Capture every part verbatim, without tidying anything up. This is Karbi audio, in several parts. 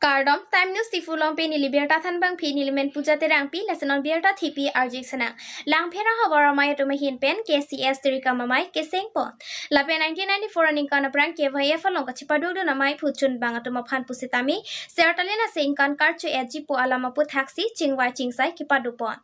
Kardom, Time News Diphu along pen neli birta thanbangpi, neli men Puja Terangpi, lason non birta thipi arjik senang. Langpher ahavar amei atum ahin pen K C S tirikam amei keseng pon. Lapen nineteen ninety-four aningkan aphrang K Y F along kachepadukdun amei aphu chunbang atum aphan pusitame, Sertalin asengkan karcho-etji pu alam aphuthaksi chingvai chingsai kepado pon.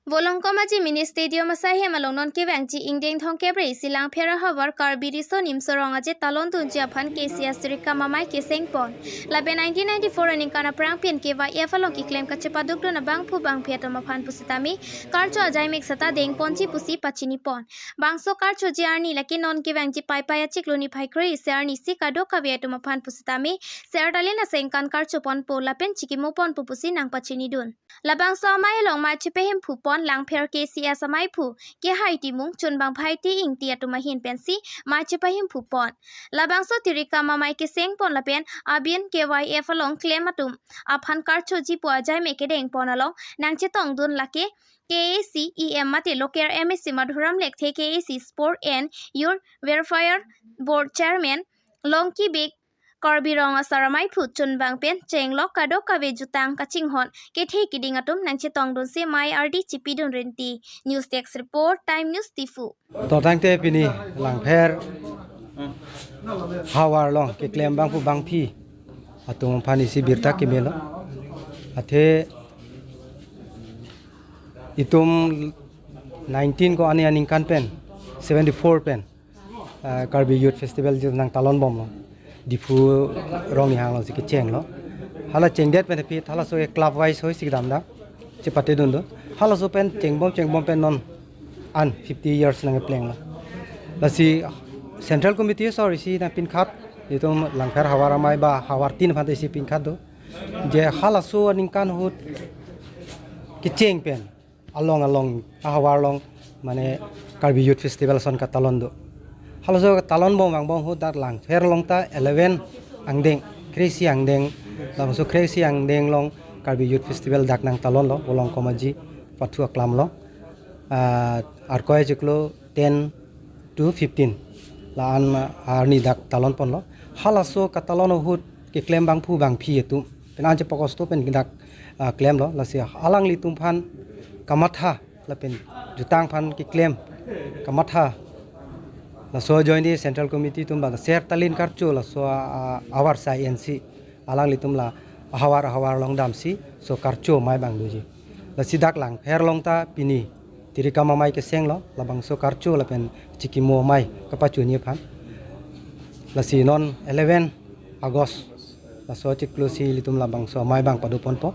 Volongkom Aji Mini Stadium asai hem along non kevangji ingdeng thomkep ra isi Langpher ahavar Karbi Riso Nimso Rong Aje talondunji aphan K C S tirikam amei keseng pon. Lapen nineteen ninety-four aningkan aphrang pen K Y F along keklem kachepadukdun abangphu bangphi atum aphan pusitame, karcho ajaimek seta dengponji pusi pachini pon. Bangso karchoji arni lake non kevangji Paipai achiklo niphai kre-isi arnisi kadokave atum aphan pusitame, Sertalin asengkan karcho ponpo lapen chikimo ponpo pusi nangpachinidun. Labangso amei along mei chepahemphu pon Langpher K C S amei aphu Kehai Timung, chunbang Phaite Ingti atum ahin pensi mei chepahemphu pon. Labangso tirikam amei keseng pon lapen abin K Y F along klem atum aphan karchoji pu ajaimek kedeng pon along nangchetongdun lake K A C E M mate local M A C Madhuram Lekthe, K A C Sport and Youth Welfare Board Chairman Longki Bey, Karbi Rong Asar Amei aphu chunbang pen chenglok kadokave jutang kachinghon kethe kiding atum nangchetongdunsi mei ardi chipidun rinti. News Desk Report, Time News Diphu. To tangte pini Langpher havar along keklem bangphu bangphi atum aphan isi birta kemelo. Athe itum nineteen ko ani aningkan pen, seventy-four pen, ah, Karbi Youth Festival je nangtalon bomlo, Diphu Rong Nihang alongsi kechenglo. Hala chengdet pen aphi, halaso ke club wise hoisi kedam da chepatedun do. Halaso pen chengbom chengbom pen non an fifty years nangkeplenglo. Lasi Central Committee asor isi nangpinkhat, itum Langpher havar amei ba havar tin aphan ta isi pinkhat do. Je halaso aningkan ahut kecheng pen along along ahavar along mane Karbi Youth Festival ason katalon do. Halaso katalon bom vangbom ahut dak Langpher along ta eleven angdeng, kre-isi angdeng, labangso kre-isi angdeng along Karbi Youth Festival dak nangtalonlo, Volongkom Aji pathu aklam along. Ah, Arkoi achiklo ten to fifteen la-an arni dak talon ponlo. Halaso katalon ahut keklem bangphu bangphi atum pen an chepakosto pen dak, ah, klemlo. Lasi alanglitum aphan kamatha lapen jutang aphan keklem kamatha, laso ajoine Central Committee atum bang Sertalin karcho laso, ah, ahavar asai ensi alanglitum la ahavar ahavar along damsi so karcho mei abang doji. Lasi dak Langpher along ta pini tirikam amei kesenglo, labangso karcho lapen chikimo amei kapachunji aphan. Lasi non eleven August laso achiklo si ilitum labangso amei abang pado ponpo.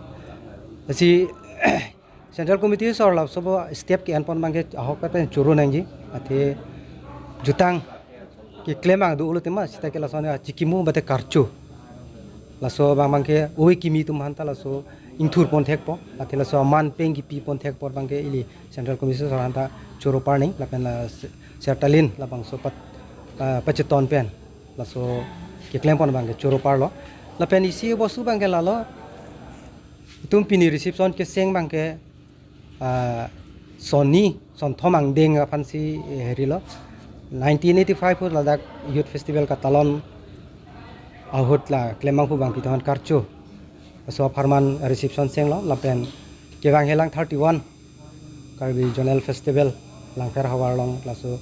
Lasi Central Committee asor laso bo step ke-en pon abangke ahok pen choro nangji. Athe jutang keklem abang do ulo tema seta ke laso ne chikimo mate karcho, laso abang abangke ove kimi atum aphan ta laso ingthur pon thekpo. Athe laso aman peng kipi pon thekpo abangke ili Central Committee asor aphan ta choro parning lapen la Se-, Sertalin labangso pat, ah, pacheton pen laso keklem pon abangke choro parlo. Lapen isi bostu abangke lalo, itum pini reception keseng abangke, ah, sonni sonthom angdeng aphansi, eh, herilo. Nineteen eighty-five ahut ladak Youth Festival katalon ahut la klem bangphu bangphi atum aphan karcho, laso apharman reception senglo. Lapen kevang helang thirty-one Karbi Zonal Festival Langpher havar along laso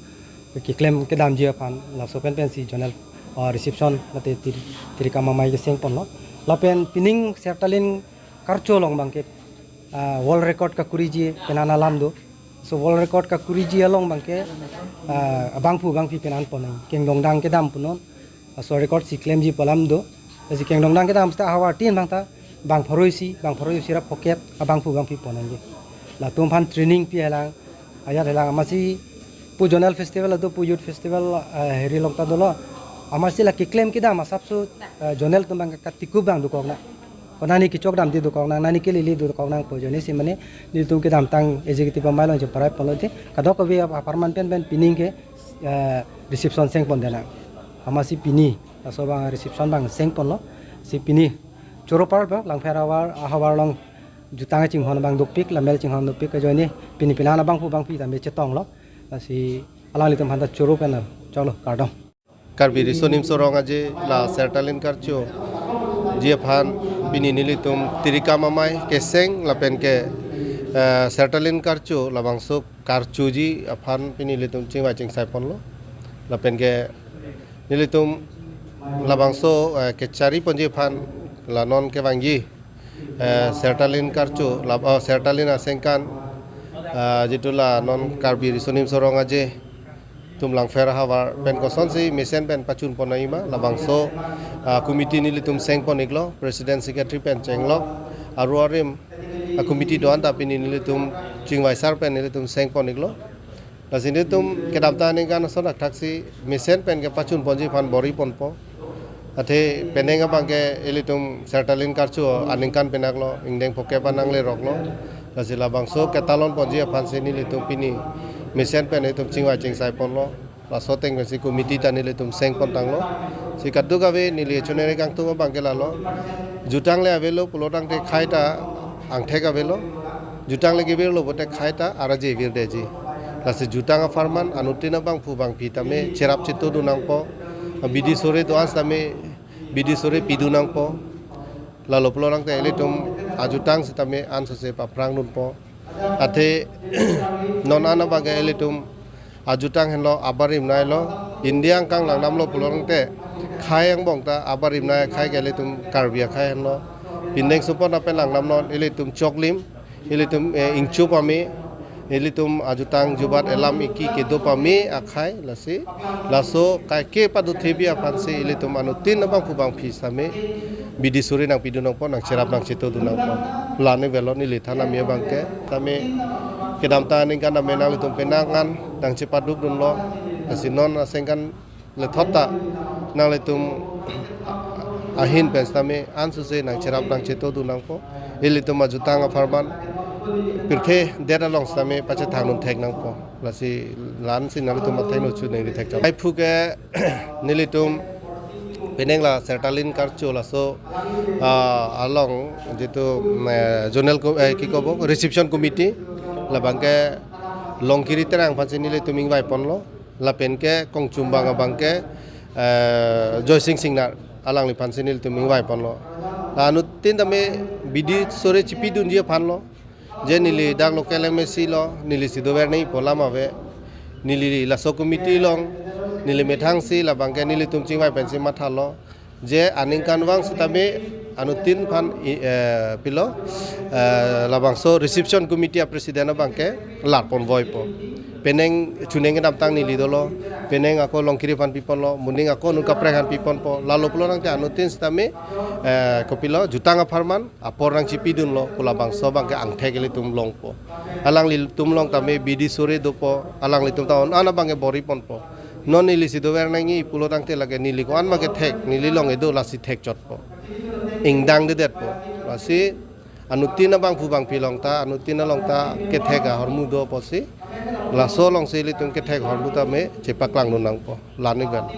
keklem kedamji aphan laso pen pensi zonal, ah, reception mate tir-, tirikam amei keseng ponlo. Lapen pining Sertalin karcho along abangke, ah, world record kakuriji pen an alam do. So world record kakuriji along abangke, ah, abangphu bangphi pen an pon nang, kengdongdang kedam punon. Laso record si klemji pu alam do. Lasi kengdongdang kedam seta ahavar tin abang ta bang pharo isi, bang pharo isi ra pocket abangphu bangphi pon nangji. Latum aphan training pi helang, ajat helang, amatsi pu zonal festival do, pu youth festival, eh, heri along ta dolo. Amatsi la keklem kedam asapso, eh, zonal atum abang katiku abang dokok nang. Konani kechok damde dokok nang, nani kelele dokok nang pu ajoine si mane nelitum kedamtang executive amei along cheparai ponlo te. Kadokave ap-, apharman pen pen pining ke, eh, reception seng pon denang. Amatsi pini laso abang reception abang seng ponlo. Si pini choro parlo, Langpher havar, havar along jutang chinghon abang dopik, lamel chinghon dopik ajoine pini pinan abangphu bangphi tame chetonglo. Lasi alanglitum aphan ta choro pen choklo, kardom. Karbi Riso Nimso Rong Aje la Sertalin karcho Ji aphan pini nelitum Tirikam Amei keseng lapen ke, eh, Sertalin Karcho labangso karchoji aphan pini nelitum chingvai chingsai ponlo. Lapen ke nelitum labangso, eh, kechari ponji aphan la non kevangji, eh, Sertalin Karcho, lab-, oh, Sertalin asengkan, eh, jitu la non Karbi Riso Nimso Rong Aje atum Langpher ahavar pen kosonsi mesen pen pachun pon nangji ma, labangso, ah, committee nelitum seng pon iklo, president secretary pen chenglo, aru arim, ah, committee do-an ta pini nelitum chingvai sar pen nelitum seng pon iklo. Lasi nelitum kedamtang aningkan ason akthaksi mesen pen kepachun ponji aphan bor-i ponpo. Athe penang abang ke ilitum Sertalin Karcho aningkan penaklo, ingdeng phokep an nangleroklo. Lasi labangso ketalon ponji aphansi nelitum pini mesen pen itum chingvai chingsai ponlo. Laso ateng pensi committee ta nelitum seng pon tanglo. Si kadokave neli chonere kangtung abang ke lalo. Jutang le avelo pulo tangte khei ta angthek avelo. Jutang le kevirlo pulote khei ta araje virdetji. Lasi jutang apharman anuttin abangphu bangphi tame cherap chetodun nangpo. Bidi sore do-an sitame bidi sore pidun nangpo. Lalo pulo tangte ilitum ajutang sitame ansose paphrang dunpo. Athe non an abang ke ilitum ajutang henlo abarim neilo. India angkang langdamlo pulo tangte khei angbong ta abarim nei khei ke ilitum Karbi akhei henlo. Pindeng sumpot apen langdamlo ilitum choklim, ilitum, eh, ingchu pame, ilitum ajutang jubat elam iki kedo pame akhei lasi. Laso kaike pado thebi aphansi ilitum anuttin abangphu bangphi sitame bidi sore nangpidun nangpo, nangcherap nangchetodun nangpo. La-an avelo neli than ami abang ke. Tame kedamtang aningkan tame nanglitum penang an nangchepaduk dunlo. Lasi non asengkan lethot ta nanglitum ahin pen sitame ansose nangcherap nangchetodun nangpo. Ilitum ajutang apharman pirthe det along sitame pachethang dun thek nangpo. Lasi la-ansi nanglitum athengno chu nangri thek cham. Laiphu ke nelitum penang la Sertalin Karcho laso, ah, along jitu, eh, zonal co-, eh, ki kobo, reception committee labang ke Longkiri Terang aphansi nelitum ingvai ponlo. Lapen ke kongchumbang abang ke, eh, Joysing Singnar alangliphansi nelitum ingvai ponlo. La anuttin tame bidi sore chipidunji aphanlo. Je neli dak local M A C lo, neli si dover nangji pu alam ave. Neli laso committee along, neli methangsi labang ke nelitum chingvai pensi mathalo. Je aningkanvang sitame anuttin aphan i-, eh, pilo, eh, labangso reception committee a president abang ke lar ponvoipo. Penang chuneng kedamtang neli dolo, penang ako Longkiri aphan piponlo, moning ako anut kaprek aphan piponpo. Lalo pulo tangte anuttin sitame, eh, kopilo jutang apharman apor nangchipidunlo pu labangso abang ke angthek ilitum longpo. Alanglitum along tame bidi sore dopo, alanglitum ta non an abang ke bor-i ponpo. Non neli si dover nangji pulo tangte lake neli ko-an ma kethek, neli along kedo lasi thekchotpo. Ingdang dedetpo. Lasi anuttin abangphu bangphi along ta, anuttin along ta kethek ahormu do apotsi. Laso alongsi ilitum kethek ahormu tame chepaklang dun nangpo. La-an avelo.